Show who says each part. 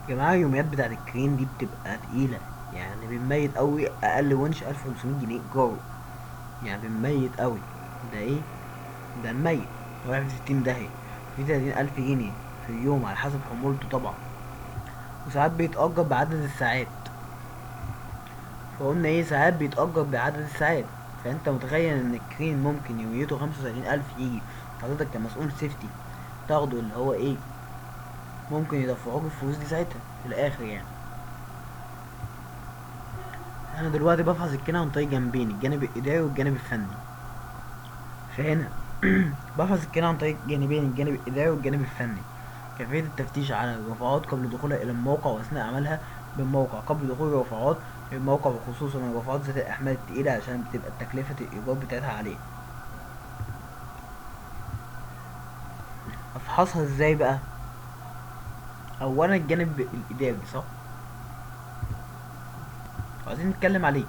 Speaker 1: يا جماعة اليوميات بتاعت ال crane دي بتبقى تقيلة، يعني بنميت قوي، اقل ونش 1500 جنيه ايجارة، يعني بنميت قوي. ده ايه ده؟ الميت رايح في 60 داهية، في 30,000 جنيه في اليوم على حسب حمولته طبعا، وساعات بيتأجر بعدد الساعات. فقلنا ايه؟ ساعات بيتأجر بعدد الساعات. فانت متخيل ان ال crane ممكن يوميته 35,000، يجي حضرتك كمسؤول safety تاخده اللي هو ايه، ممكن يدفعوك الفلوس دي ساعتها في الاخر. يعني انا دلوقتي بفحص ال crane عن طريق جنبين، الجانب الاداري والجانب الفني. فهنا بفحص ال crane عن طريق جانبين، الجانب الاداري والجانب الفني. كيفية التفتيش على الرفعات قبل دخولها إلى الموقع وأثناء عملها بالموقع. قبل دخول الرفعات الموقع، وخصوصا الرفعات ذات الأحمال التقيلة عشان بتبقى تكلفة الإيجار بتاعتها عالية. أفحصها إزاي بقى؟ أولا الجانب الإداري، صح؟ عايزين نتكلم عليه.